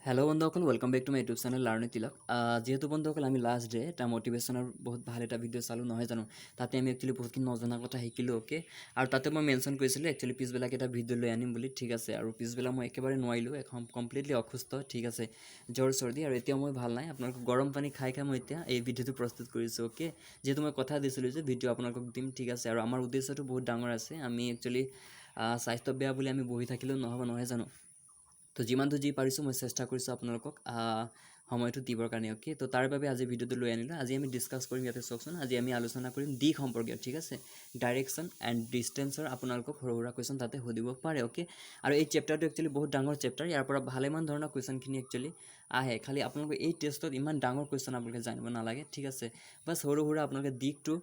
Hello' বন্ধুসকল, welcome back to my YouTube channel learn Tilak. যিহেতু বন্ধুসকল, আমি লাষ্ট ডে এটা মটিভেশ্যনৰ বহুত ভাল এটা ভিডিঅ' চালোঁ, নহয় জানো? তাতে আমি একচুৱেলি বহুতখিনি নজনা কথা শিকিলোঁ, অ'কে। আৰু তাতে মই মেনশ্যন কৰিছিলোঁ একচুৱেলি পিছবেলাক এটা ভিডিঅ' লৈ আনিম বুলি, ঠিক আছে। আৰু পিছবেলা মই একেবাৰে নোৱাৰিলোঁ, এখন কমপ্লিটলি অসুস্থ, ঠিক আছে, জ্বৰ চৰ্দি, আৰু এতিয়াও মই ভাল নাই। আপোনালোকক গৰম পানী খাই খাই মই এতিয়া এই ভিডিঅ'টো প্ৰস্তুত কৰিছোঁ, অ'কে। যিহেতু মই কথা দিছিলোঁ যে ভিডিঅ' আপোনালোকক দিম, ঠিক আছে। আৰু আমাৰ উদ্দেশ্যটো বহুত ডাঙৰ আছে। আমি একচুৱেলি স্বাস্থ্য বেয়া বুলি আমি বহি থাকিলেও নহ'ব, নহয় জানো? তো যিমানটো যি পাৰিছোঁ মই চেষ্টা কৰিছোঁ আপোনালোকক সময়টো দিবৰ কাৰণে, অ'কে। তো তাৰ বাবে আজি ভিডিঅ'টো লৈ আনিলোঁ। আজি আমি ডিছকাছ কৰিম, ইয়াতে চাওকচোন, আজি আমি আলোচনা কৰিম দিশ সম্পৰ্কীয়, ঠিক আছে, ডাইৰেকশ্যন এণ্ড ডিষ্টেঞ্চৰ আপোনালোকক সৰু সুৰা কুৱেশ্যন তাতে সুধিব পাৰে, অ'কে। আৰু এই চেপ্টাৰটো একচুৱেলি বহুত ডাঙৰ চেপ্টাৰ, ইয়াৰ পৰা ভালেমান ধৰণৰ কুৱেশ্যনখিনি একচুৱেলি আহে। খালি আপোনালোকে এই টেষ্টত ইমান ডাঙৰ কুৱেশ্যন আপোনালোকে জানিব নালাগে, ঠিক আছে। বাছ সৰু সুৰা আপোনালোকে দিশটো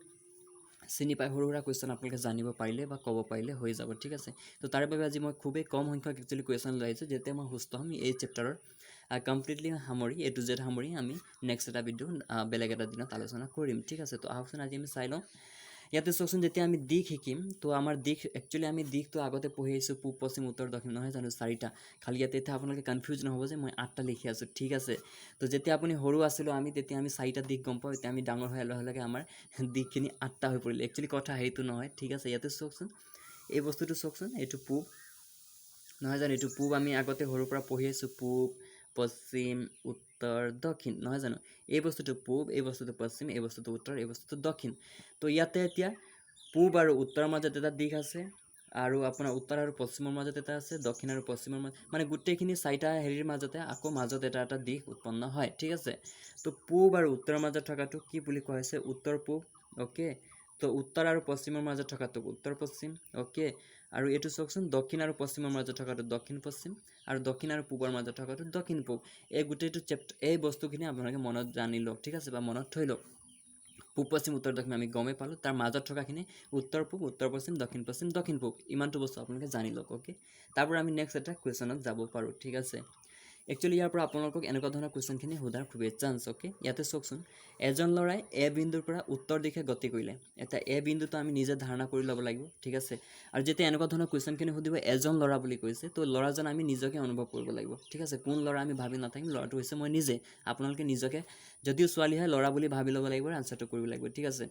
চিনি পাই সৰু সুৰা কুৱেশ্যন আপোনালোকে জানিব পাৰিলে বা ক'ব পাৰিলে হৈ যাব, ঠিক আছে। তো তাৰ বাবে আজি মই খুবেই কম সংখ্যক একচুৱেলি কুৱেশ্যন লৈ আহিছোঁ। যেতিয়া মই সুস্থ হ'ম, এই চেপ্টাৰৰ কমপ্লিটলি সামৰি, এ টু জেড সামৰি আমি নেক্সট এটা ভিডিঅ' বেলেগ এটা দিনত আলোচনা কৰিম, ঠিক আছে। তো আহকচোন আজি আমি চাই লওঁ। ইয়াতে চাওকচোন, যেতিয়া আমি দিশ শিকিম, তো আমাৰ দিশ একচুৱেলি আমি দিশটো আগতে পঢ়ি আহিছোঁ, পূব, পশ্চিম, উত্তৰ, দক্ষিণ, নহয় জানো? চাৰিটা। খালি ইয়াতে এতিয়া আপোনালোকে কনফিউজ নহ'ব যে মই আঠটা লিখি আছোঁ, ঠিক আছে। তো যেতিয়া আপুনি সৰু আছিলোঁ আমি, তেতিয়া আমি চাৰিটা দিশ গম পাওঁ। এতিয়া আমি ডাঙৰ হোৱাৰ লগে লগে আমাৰ দিশখিনি আঠটা হৈ পৰিল। একচুৱেলি কথা সেইটো নহয়, ঠিক আছে। ইয়াতে চাওকচোন, এই বস্তুটো চাওকচোন, এইটো পূব, নহয় জানো? এইটো পূব, আমি আগতে সৰুৰ পৰা পঢ়ি আহিছোঁ, পূব, পশ্চিম, উত্তৰ, দক্ষিণ, নহয় জানো? এই বস্তুটো পূব, এই বস্তুটো পশ্চিম, এই বস্তুটো উত্তৰ, এই বস্তুটো দক্ষিণ। তো ইয়াতে এতিয়া পূব আৰু উত্তৰৰ মাজত এটা দিশ আছে, আৰু আপোনাৰ উত্তৰ আৰু পশ্চিমৰ মাজত এটা আছে, দক্ষিণ আৰু পশ্চিমৰ মাজত, মানে গোটেইখিনি চাৰিটা হেৰিৰ মাজতে আকৌ মাজত এটা এটা দিশ উৎপন্ন হয়, ঠিক আছে। তো পূব আৰু উত্তৰৰ মাজত থকাটো কি বুলি কোৱা হৈছে? উত্তৰ পূব, অ'কে। তো উত্তৰ আৰু পশ্চিমৰ মাজত থকাটোক উত্তৰ পশ্চিম, অ'কে। আৰু এইটো চাওকচোন, দক্ষিণ আৰু পশ্চিমৰ মাজত থকাটো দক্ষিণ পশ্চিম, আৰু দক্ষিণ আৰু পূবৰ মাজত থকাটো দক্ষিণ পূব। এই গোটেইটো চেপ্টাৰ, এই বস্তুখিনি আপোনালোকে মনত জানি লওক, ঠিক আছে, বা মনত থৈ লওক। পূব, পশ্চিম, উত্তৰ, দক্ষিণ আমি গমেই পালোঁ। তাৰ মাজত থকাখিনি উত্তৰ পূব, উত্তৰ পশ্চিম, দক্ষিণ পশ্চিম, দক্ষিণ পূব, ইমানটো বস্তু আপোনালোকে জানি লওক, অ'কে। তাৰপৰা আমি নেক্সট এটা কুৱেশ্যনত যাব পাৰোঁ, ঠিক আছে। একচুৱেলি ইয়াৰ পৰা আপোনালোকক এনেকুৱা ধৰণৰ কুৱেশ্যনখিনি সোধাৰ খুবেই চান্স, অ'কে। ইয়াতে চাওকচোন, এজন ল'ৰাই এ বিন্দুৰ পৰা উত্তৰ দিশে গতি কৰিলে। এতিয়া এ বিন্দুটো আমি নিজে ধাৰণা কৰি ল'ব লাগিব, ঠিক আছে। আৰু যেতিয়া এনেকুৱা ধৰণৰ কুৱেশ্যনখিনি সুধিব, এজন ল'ৰা বুলি কৈছে, তো ল'ৰাজন আমি নিজকে অনুভৱ কৰিব লাগিব, ঠিক আছে। কোন ল'ৰা আমি ভাবি নাথাকিম, ল'ৰাটো হৈছে মই নিজে। আপোনালোকে নিজকে যদিও ছোৱালী হয় ল'ৰা বুলি ভাবি ল'ব লাগিব, আনচাৰটো কৰিব লাগিব, ঠিক আছে।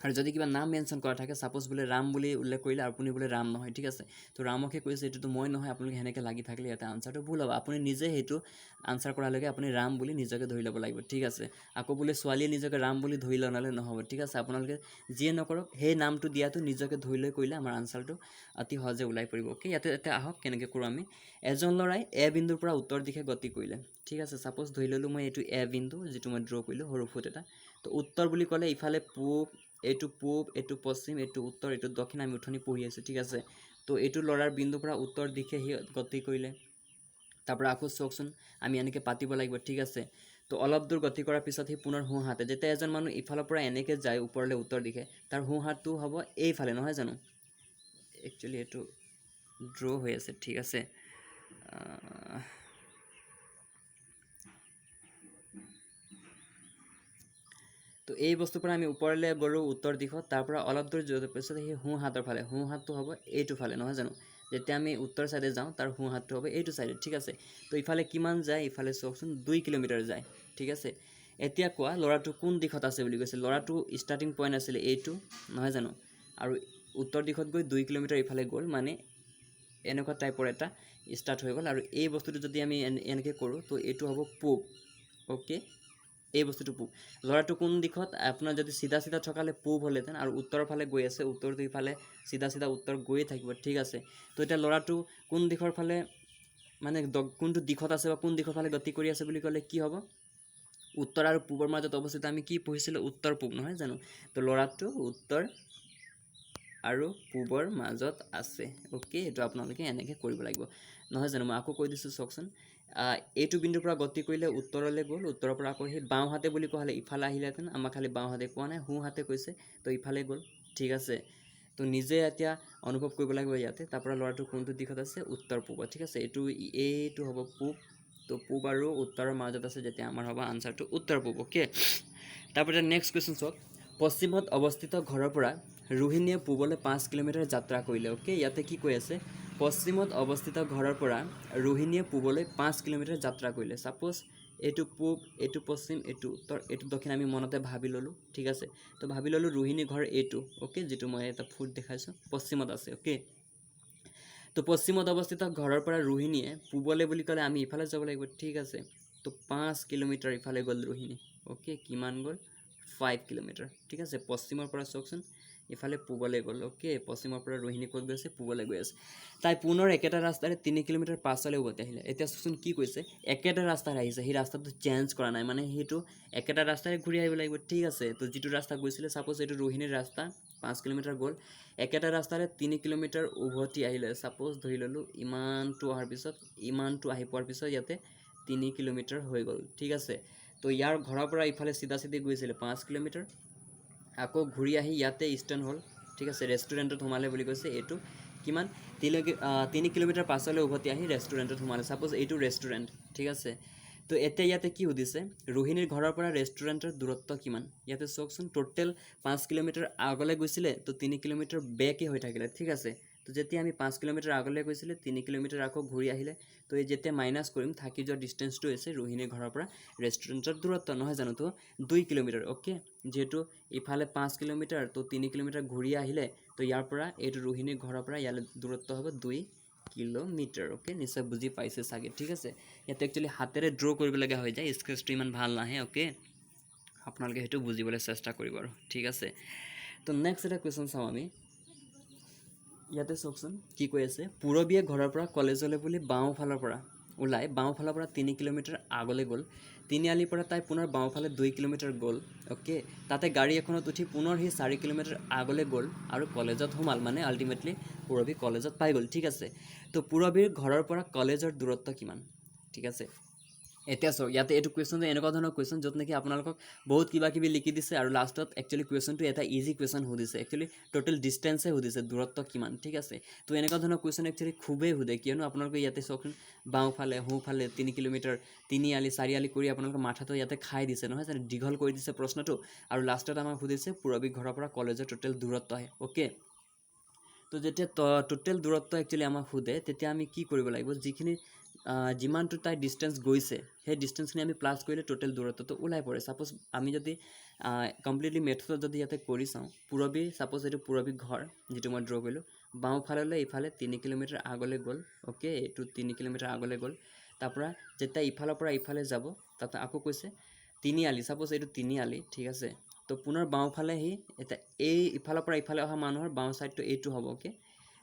আৰু যদি কিবা নাম মেনশ্যন কৰা থাকে, ছাপ'জ বোলে ৰাম বুলি উল্লেখ কৰিলে, আপুনি বোলে ৰাম নহয়, ঠিক আছে, তো ৰামকহে কৈছে, এইটোতো মই নহয়, আপোনালোকে সেনেকৈ লাগি থাকিলে ইয়াতে আনচাৰটো ভুল হ'ব। আপুনি নিজে সেইটো আনচাৰ কৰালৈকে আপুনি ৰাম বুলি নিজকে ধৰি ল'ব লাগিব, ঠিক আছে। আকৌ বোলে ছোৱালীয়ে নিজকে ৰাম বুলি ধৰি ল'লে নহ'ব, ঠিক আছে। আপোনালোকে যিয়ে নকৰক, সেই নামটো দিয়াটো নিজকে ধৰি লৈ কৰিলে আমাৰ আনচাৰটো অতি সহজে ওলাই পৰিব, অ'কে। ইয়াতে এতিয়া আহক কেনেকৈ কৰোঁ আমি। এজন ল'ৰাই এ বিন্দুৰ পৰা উত্তৰ দিশে গতি কৰিলে, ঠিক আছে। ছাপ'জ ধৰি ল'লোঁ মই এইটো এ বিন্দু, যিটো মই ড্ৰ কৰিলোঁ সৰু ফুট এটা। তো উত্তৰ বুলি ক'লে ইফালে পূব, এইটো পূব, এইটো পশ্চিম, এইটো উত্তৰ, এইটো দক্ষিণ, আমি উঠনি পঢ়ি আছোঁ, ঠিক আছে। তো এইটো ল'ৰাৰ বিন্দুৰ পৰা উত্তৰ দিশে সি গতি কৰিলে। তাৰপৰা আকৌ চাওকচোন, আমি এনেকৈ পাতিব লাগিব, ঠিক আছে। তো অলপ দূৰ গতি কৰাৰ পিছত সি পুনৰ সোঁহাতে, যেতিয়া এজন মানুহ ইফালৰ পৰা এনেকৈ যায় ওপৰলৈ উত্তৰ দিশে, তাৰ সোঁহাতটো হ'ব এইফালে, নহয় জানো? একচুৱেলি এইটো ড্ৰ হৈ আছে, ঠিক আছে। তো এই বস্তুৰ পৰা আমি ওপৰলৈ গ'লোঁ উত্তৰ দিশত, তাৰ পৰা অলপ দূৰ যোৱাৰ পিছত সেই সোঁ হাতৰ ফালে, সোঁ হাতটো হ'ব এইটো ফালে, নহয় জানো? যেতিয়া আমি উত্তৰ ছাইডে যাওঁ, তাৰ সোঁ হাতটো হ'ব এইটো ছাইডে, ঠিক আছে। তো ইফালে কিমান যায়? ইফালে চাওকচোন, 2 কিলোমিটাৰ যায়, ঠিক আছে। এতিয়া কোৱা, ল'ৰাটো কোন দিশত আছে বুলি কৈছে। ল'ৰাটো ষ্টাৰ্টিং পইণ্ট আছিলে এইটো, নহয় জানো? আৰু উত্তৰ দিশত গৈ 2 কিলোমিটাৰ ইফালে গ'ল, মানে এনেকুৱা টাইপৰ এটা ষ্টাৰ্ট হৈ গ'ল। আৰু এই বস্তুটো যদি আমি এনেকৈ কৰোঁ, তো এইটো হ'ব পূব, অ'কে। এই বস্তুটো পূব। ল'ৰাটো কোন দিশত? আপোনাৰ যদি চিধা চিধা থকালে পূব হ'লহেঁতেন, আৰু উত্তৰৰ ফালে গৈ আছে, উত্তৰটো ইফালে চিধা চিধা উত্তৰ গৈয়ে থাকিব, ঠিক আছে। তো এতিয়া ল'ৰাটো কোন দিশৰ ফালে, মানে কোনটো দিশত আছে বা কোন দিশৰ ফালে গতি কৰি আছে বুলি ক'লে কি হ'ব? উত্তৰ আৰু পূবৰ মাজত অৱস্থিত, আমি কি পঢ়িছিলোঁ? উত্তৰ পূব, নহয় জানো? তো ল'ৰাটো উত্তৰ আৰু পূবৰ মাজত আছে, অ'কে। এইটো আপোনালোকে এনেকৈ কৰিব লাগিব, নহয় জানো? মই আকৌ কৈ দিছোঁ, চাওকচোন। এইটো বিন্দুৰ পৰা গতি কৰিলে উত্তৰলৈ গ'ল, উত্তৰৰ পৰা আকৌ সেই বাওঁ হাতে বুলি কোৱা হ'লে ইফালে আহিলেহেঁতেন। আমাক খালি বাওঁ হাতে কোৱা নাই, সোঁ হাতে কৈছে, তো ইফালে গ'ল, ঠিক আছে। তো নিজে এতিয়া অনুভৱ কৰিব লাগিব ইয়াতে। তাৰপৰা ল'ৰাটো কোনটো দিশত আছে? উত্তৰ পূবত, ঠিক আছে। এইটো হ'ব পূব। তো পূব আৰু উত্তৰৰ মাজত আছে যেতিয়া আমাৰ হ'ব আনচাৰটো উত্তৰ পূব, অ'কে। তাৰপৰা নেক্সট কুৱেশ্যন চাওক। পশ্চিমত অৱস্থিত ঘৰৰ পৰা ৰোহিণীয়ে পূবলৈ 5 কিলোমিটাৰ যাত্ৰা কৰিলে, অ'কে। ইয়াতে কি কৈ আছে? পশ্চিমত অৱস্থিত ঘৰৰ পৰা ৰোহিণীয়ে পূবলৈ 5 কিলোমিটাৰ যাত্ৰা কৰিলে। ছাপ'জ এইটো পূব, এইটো পশ্চিম, এইটো উত্তৰ, এইটো দক্ষিণ, আমি মনতে ভাবি ল'লোঁ, ঠিক আছে। তো ভাবি ল'লোঁ ৰোহিণীৰ ঘৰ এইটো, অ'কে, যিটো মই এটা ফুট দেখাইছোঁ, পশ্চিমত আছে, অ'কে। তো পশ্চিমত অৱস্থিত ঘৰৰ পৰা ৰোহিণীয়ে পূবলৈ বুলি ক'লে আমি ইফালে যাব লাগিব, ঠিক আছে। তো 5 কিলোমিটাৰ ইফালে গ'ল ৰোহিণী, অ'কে, কিমান গ'ল? 5 কিলোমিটাৰ, ঠিক আছে। পশ্চিমৰ পৰা চাওকচোন ইফালে পূবলৈ গ'ল, অ'কে, পশ্চিমৰ পৰা ৰোহিণী ক'ত গৈছে? পূবলৈ গৈ আছে। তাই পুনৰ একেটা ৰাস্তাৰে 3 কিলোমিটাৰ পাছলৈ উভতি আহিলে। এতিয়া চাওকচোন কি কৈছে, একেটা ৰাস্তাৰে আহিছে, সেই ৰাস্তাটো চেঞ্জ কৰা নাই, মানে সেইটো একেটা ৰাস্তাৰে ঘূৰি আহিব লাগিব, ঠিক আছে। তো যিটো ৰাস্তা গৈছিলে, ছাপ'জ এইটো ৰোহিণীৰ ৰাস্তা, 5 কিলোমিটাৰ গ'ল, একেটা ৰাস্তাৰে 3 কিলোমিটাৰ উভতি আহিলে। ছাপ'জ ধৰি ল'লোঁ ইমানটো অহাৰ পিছত, ইমানটো আহি পোৱাৰ পিছত ইয়াতে 3 কিলোমিটাৰ হৈ গ'ল, ঠিক আছে। তো ইয়াৰ ঘৰৰ পৰা ইফালে চিধা চিধি গৈছিলে 5 কিলোমিটাৰ, আকৌ ঘূৰি আহি ইয়াতে ষ্টেণ্ড হ'ল, ঠিক আছে, ৰেষ্টুৰেণ্টত সোমালে বুলি কৈছে। এইটো কিমান? 3 কিলোমিটাৰ পাছলৈ উভতি আহি ৰেষ্টুৰেণ্টত সোমালে। ছাপ'জ এইটো ৰেষ্টুৰেণ্ট, ঠিক আছে। তো এতিয়া ইয়াতে কি সুধিছে, ৰোহিণীৰ ঘৰৰ পৰা ৰেষ্টুৰেণ্টৰ দূৰত্ব কিমান? ইয়াতে চাওকচোন টোটেল 5 কিলোমিটাৰ আগলৈ গৈছিলে, তো 3 কিলোমিটাৰ বেকে হৈ থাকিলে, ঠিক আছে। তো যেতিয়া আমি 5 কিলোমিটাৰ আগলৈ গৈছিলে, 3 কিলোমিটাৰ আকৌ ঘূৰি আহিলে, তো এই যেতিয়া মাইনাছ কৰিম, থাকি যোৱা ডিষ্টেঞ্চটো হৈছে ৰোহিণীৰ ঘৰৰ পৰা ৰেষ্টুৰেণ্টৰ দূৰত্ব, নহয় জানো? তো 2 কিলোমিটাৰ, অ'কে। যিহেতু ইফালে 5 কিলোমিটাৰ, তো 3 কিলোমিটাৰ ঘূৰি আহিলে, তো ইয়াৰ পৰা এইটো ৰোহিণীৰ ঘৰৰ পৰা ইয়ালৈ দূৰত্ব হ'ব 2 কিলোমিটাৰ, অ'কে। নিশ্চয় বুজি পাইছে চাগে, ঠিক আছে। ইয়াতে একচুৱেলি হাতেৰে ড্ৰ কৰিবলগীয়া হৈ যায়, স্কেচটো ইমান ভাল নাহে, অ'কে। আপোনালোকে সেইটো বুজিবলৈ চেষ্টা কৰিব আৰু, ঠিক আছে। তো নেক্সট এটা কুৱেশ্যন চাওঁ আমি। ইয়াতে চাওকচোন কি কৈ আছে, পূৰবীয়ে ঘৰৰ পৰা কলেজলৈ বুলি বাওঁফালৰ পৰা ওলাই বাওঁফালৰ পৰা 3 কিলোমিটাৰ আগলৈ গ'ল। তিনিআলিৰ পৰা তাই পুনৰ বাওঁফালে 2 কিলোমিটাৰ গ'ল, অ'কে। তাতে গাড়ী এখনত উঠি পুনৰ সি 4 কিলোমিটাৰ আগলৈ গ'ল আৰু কলেজত সোমাল, মানে আল্টিমেটলি পূৰবী কলেজত পাই গ'ল, ঠিক আছে। তো পূৰবীৰ ঘৰৰ পৰা কলেজৰ দূৰত্ব কিমান, ঠিক আছে। এতিয়া চাওক ইয়াতে এইটো কুৱেশ্যনটো এনেকুৱা ধৰণৰ কুৱেশ্যন য'ত নেকি আপোনালোকক বহুত কিবা কিবি লিখি দিছে আৰু লাষ্টত একচুৱেলি কুৱেশ্যনটো এটা ইজি কুৱেশ্যন সুধিছে, একচুৱেলি টোটেল ডিষ্টেঞ্চে সুধিছে, দূৰত্ব কিমান, ঠিক আছে। তো এনেকুৱা ধৰণৰ কুৱেশ্যন একচুৱেলি খুবেই সোধে, কিয়নো আপোনালোকে ইয়াতে চাওকচোন বাওঁফালে সোঁফালে 3 কিলোমিটাৰ, তিনিআলি চাৰিআলি কৰি আপোনালোকৰ মাথাটো ইয়াতে খাই দিছে, নহয় জানো? দীঘল কৰি দিছে প্ৰশ্নটো আৰু লাষ্টত আমাক সুধিছে পূৰবী ঘৰৰ পৰা কলেজৰ টোটেল দূৰত্ব আহে, অ'কে। তো যেতিয়া টোটেল দূৰত্ব একচুৱেলি আমাক সোধে, তেতিয়া আমি কি কৰিব লাগিব, যিখিনি যিমানটো তাই ডিষ্টেঞ্চ গৈছে সেই ডিষ্টেঞ্চখিনি আমি প্লাছ কৰিলে টোটেল দূৰত্বটো ওলাই পৰে। ছাপ'জ আমি যদি কমপ্লিটলি মেথডত যদি ইয়াতে কৰি চাওঁ, পূৰবী ছাপ'জ এইটো পূৰবী ঘৰ যিটো মই ড্ৰ কৰিলোঁ, বাওঁফাললৈ ইফালে 3 কিলোমিটাৰ আগলৈ গ'ল, অ'কে, এইটো 3 কিলোমিটাৰ আগলৈ গ'ল। তাৰপৰা যেতিয়া ইফালৰ পৰা ইফালে যাব, তাতে আকৌ কৈছে তিনিআলি, ছাপ'জ এইটো তিনিআলি, ঠিক আছে। তো পুনৰ বাওঁফালে সি এতিয়া এই ইফালৰ পৰা ইফালে অহা মানুহৰ বাওঁ ছাইডটো এইটো হ'ব, অ'কে।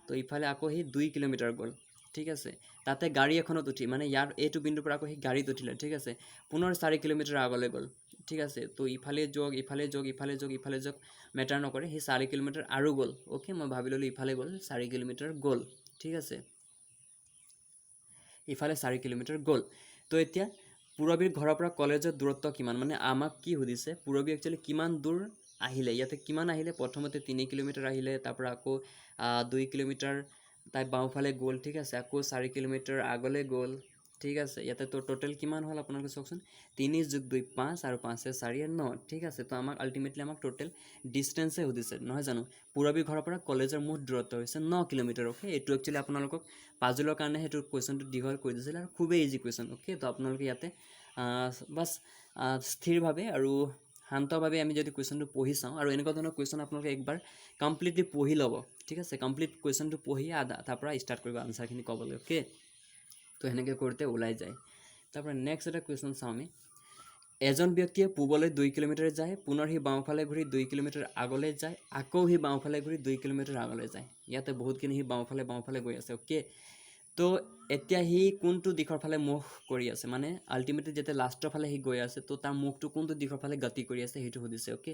তো ইফালে আকৌ সি 2 কিলোমিটাৰ গ'ল, ঠিক আছে। তাতে গাড়ী এখনত উঠি, মানে ইয়াৰ এইটো বিন্দুৰ পৰা আকৌ সি গাড়ীত উঠিলে, ঠিক আছে। পুনৰ 4 কিলোমিটাৰ আগলৈ গ'ল, ঠিক আছে। তো ইফালে যাওক, ইফালে যাওক, ইফালে যাওক, ইফালে যাওক, মেটাৰ নকৰে, সি 4 কিলোমিটাৰ আৰু গ'ল, অ'কে। মই ভাবি ল'লোঁ ইফালে গ'ল, 4 কিলোমিটাৰ গ'ল, ঠিক আছে। ইফালে 4 কিলোমিটাৰ গ'ল। তো এতিয়া পূৰবীৰ ঘৰৰ পৰা কলেজৰ দূৰত্ব কিমান, মানে আমাক কি সুধিছে, পূৰবী একচুৱেলি কিমান দূৰ আহিলে, ইয়াতে কিমান আহিলে, প্ৰথমতে 3 কিলোমিটাৰ আহিলে, তাৰপৰা আকৌ 2 কিলোমিটাৰ তাই বাওঁফালে গ'ল, ঠিক আছে, আকৌ 4 কিলোমিটাৰ আগলৈ গ'ল, ঠিক আছে। ইয়াতে তো টোটেল কিমান হ'ল আপোনালোকে চাওকচোন, 3 যোগ 2 5 আৰু পাঁচে চাৰিয়ে ন, ঠিক আছে। তো আমাক আল্টিমেটলি আমাক টোটেল ডিষ্টেঞ্চে সুধিছে, নহয় জানো? পূৰবীৰ ঘৰৰ পৰা কলেজৰ মুঠ দূৰত্ব হৈছে 9 কিলোমিটাৰ, অ'কে। এইটো একচুৱেলি আপোনালোকক পাজলৰ কাৰণে সেইটো কুৱেশ্যনটো দীঘল কৰি দিছিলে আৰু খুবেই ইজি কুৱেশ্যন, অ'কে। তো আপোনালোকে ইয়াতে বাছ স্থিৰভাৱে আৰু শান্তভাৱে আমি যদি কুৱেশ্যনটো পঢ়ি চাওঁ, আৰু এনেকুৱা ধৰণৰ কুৱেশ্যন আপোনালোকে একবাৰ কমপ্লিটলি পঢ়ি ল'ব, ঠিক আছে। কমপ্লিট কুৱেশ্যনটো পঢ়ি আধা তাৰপৰা ষ্টাৰ্ট কৰিব আনচাৰখিনি ক'বলৈ, অ'কে। তো সেনেকৈ কৰোঁতে ওলাই যায়। তাৰপৰা নেক্সট এটা কুৱেশ্যন চাওঁ আমি। এজন ব্যক্তিয়ে পূবলৈ 2 কিলোমিটাৰ যায়, পুনৰ সি বাওঁফালে ঘূৰি 2 কিলোমিটাৰ আগলৈ যায়, আকৌ সি বাওঁফালে ঘূৰি 2 কিলোমিটাৰ আগলৈ যায়। ইয়াতে বহুতখিনি সি বাওঁফালে বাওঁফালে গৈ আছে, অ'কে। তো এতিয়া সি কোনটো দিশৰ ফালে মুখ কৰি আছে, মানে আল্টিমেটলি যেতিয়া লাষ্টৰ ফালে সি গৈ আছে, তো তাৰ মুখটো কোনটো দিশৰ ফালে গতি কৰি আছে সেইটো সুধিছে, অ'কে।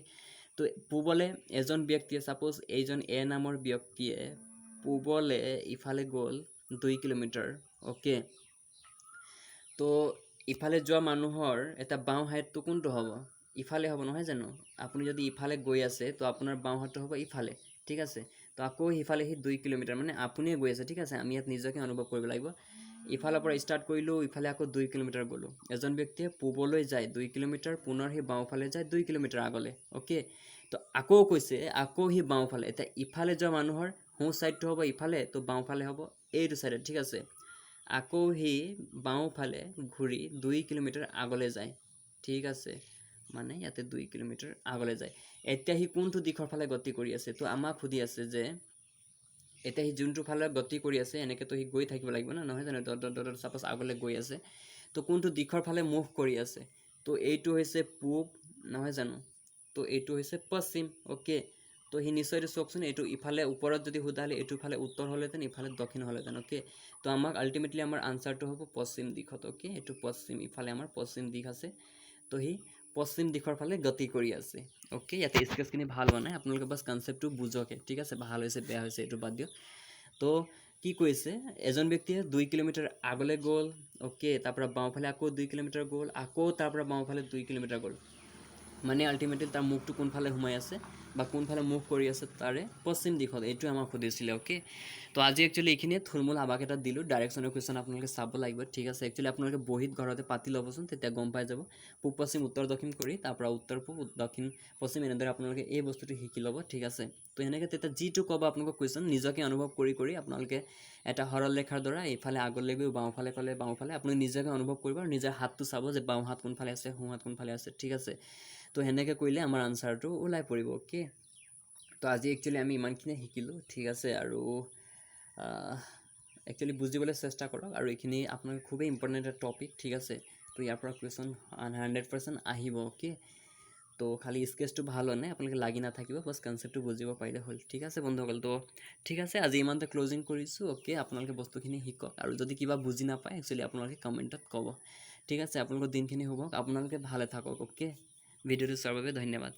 তো পূবলৈ এজন ব্যক্তিয়ে, ছাপ'জ এইজন এ নামৰ ব্যক্তিয়ে পূবলৈ ইফালে গ'ল 2 কিলোমিটাৰ, অ'কে। তো ইফালে যোৱা মানুহৰ এটা বাওঁ হাতটো কোনটো হ'ব, ইফালে হ'ব, নহয় জানো? আপুনি যদি ইফালে গৈ আছে তো আপোনাৰ বাওঁ হাতটো হ'ব ইফালে, ঠিক আছে। তো আকৌ সিফালে সি 2 কিলোমিটাৰ, মানে আপুনিয়ে গৈ আছে, ঠিক আছে। আমি ইয়াত নিজকে অনুভৱ কৰিব লাগিব। ইফালৰ পৰা ষ্টাৰ্ট কৰিলোঁ, ইফালে আকৌ 2 কিলোমিটাৰ গ'লোঁ। এজন ব্যক্তিয়ে পূবলৈ যায় 2 কিলোমিটাৰ, পুনৰ সি বাওঁফালে যায় 2 কিলোমিটাৰ আগলৈ, অ'কে। তো আকৌ কৈছে আকৌ সি বাওঁফালে, এতিয়া ইফালে যোৱা মানুহৰ সোঁ ছাইডটো হ'ব ইফালে, তো বাওঁফালে হ'ব এইটো চাইডত, ঠিক আছে। আকৌ সি বাওঁফালে ঘূৰি 2 কিলোমিটাৰ আগলৈ যায়, ঠিক আছে, মানে ইয়াতে 2 কিলোমিটাৰ আগলৈ যায়। এতিয়া সি কোনটো দিশৰ ফালে গতি কৰি আছে? তো আমাক সুধি আছে যে এতিয়া সি যোনটো ফালে গতি কৰি আছে, এনেকৈতো সি গৈ থাকিব লাগিব ন, নহয় জানো? ডট ডট ডট ছাপ'জ আগলৈ গৈ আছে, তো কোনটো দিশৰ ফালে মুভ কৰি আছে? তো এইটো হৈছে পূব, নহয় জানো? তো এইটো হৈছে পশ্চিম, অ'কে। তো সি নিশ্চয় এইটো চাওকচোন, এইটো ইফালে ওপৰত যদি সোধা হ'লে এইটো ফালে উত্তৰ হ'লহেঁতেন, ইফালে দক্ষিণ হ'লহেঁতেন, অ'কে। তো আমাক আল্টিমেটলি আমাৰ আনচাৰটো হ'ব পশ্চিম দিশত, অ'কে। এইটো পশ্চিম, ইফালে আমাৰ পশ্চিম দিশ আছে, তো সি পশ্চিম দিশৰ ফালে গতি কৰি আছে, অ'কে। ইয়াতে স্কেচখিনি ভাল হোৱা নাই, আপোনালোকে বাছ কনচেপ্টটো বুজকে, ঠিক আছে। ভাল হৈছে বেয়া হৈছে এইটো বাদ দিয়ক। তো কি কৈছে, এজন ব্যক্তিয়ে 2 কিলোমিটাৰ আগলৈ গ'ল, অ'কে, তাৰপৰা বাওঁফালে আকৌ 2 কিলোমিটাৰ গ'ল, আকৌ তাৰপৰা বাওঁফালে 2 কিলোমিটাৰ গ'ল, মানে আল্টিমেটলি তাৰ মুখটো কোনফালে সোমাই আছে বা কোনফালে মুখ কৰি আছে, তাৰে পশ্চিম দিশত, এইটোৱে আমাক সুধিছিলে, অ'কে। তো আজি একচুৱেলি এইখিনিয়ে থুলমূল আভাস এটা দিলোঁ। ডাইৰেকশ্যনৰ কুৱেশ্যন আপোনালোকে চাব লাগিব, ঠিক আছে। একচুৱেলি আপোনালোকে বহীত ঘৰতে পাতি ল'বচোন, তেতিয়া গম পাই যাব। পূব পশ্চিম উত্তৰ দক্ষিণ কৰি তাৰপৰা উত্তৰ পূব দক্ষিণ পশ্চিম এনেদৰে আপোনালোকে এই বস্তুটো শিকি ল'ব, ঠিক আছে। তো সেনেকৈ তেতিয়া যিটো ক'ব আপোনালোকক কুৱেশ্যন নিজকে অনুভৱ কৰি কৰি আপোনালোকে এটা সৰল ৰেখাৰ দ্বাৰা এইফালে আগলৈ গৈ বাওঁফালে ক'লে বাওঁফালে আপুনি নিজকে অনুভৱ কৰিব আৰু নিজৰ হাতটো চাব যে বাওঁ হাত কোনফালে আছে, সোঁ হাত কোনফালে আছে, ঠিক আছে। তো সেনেকৈ কৰিলে আমাৰ আনচাৰটো ওলাই পৰিব, অ'কে। তো আজি একচুৱেলি আমি ইমানখিনিয়ে শিকিলোঁ, ঠিক আছে। আৰু একচুৱেলি বুজিবলৈ চেষ্টা কৰক, আৰু এইখিনি আপোনালোকে খুবেই ইম্পৰ্টেণ্ট এটা টপিক, ঠিক আছে। তো ইয়াৰ পৰা কুৱেশ্যন 100% আহিব, অ'কে। তো খালি স্কেচটো ভাল হোৱা নাই, আপোনালোকে লাগি নাথাকিব, বাছ কনচেপ্টটো বুজিব পাৰিলে হ'ল, ঠিক আছে বন্ধুসকল। তো ঠিক আছে, আজি ইমানতে ক্লজিং কৰিছোঁ, অ'কে। আপোনালোকে বস্তুখিনি শিকক, আৰু যদি কিবা বুজি নাপায় একচুৱেলি আপোনালোকে কমেণ্টত ক'ব, ঠিক আছে। আপোনালোকৰ দিনখিনি শুভ হওক, আপোনালোকে ভালে থাকক, অ'কে। ভিডিঅ'টো চোৱাৰ বাবে ধন্যবাদ।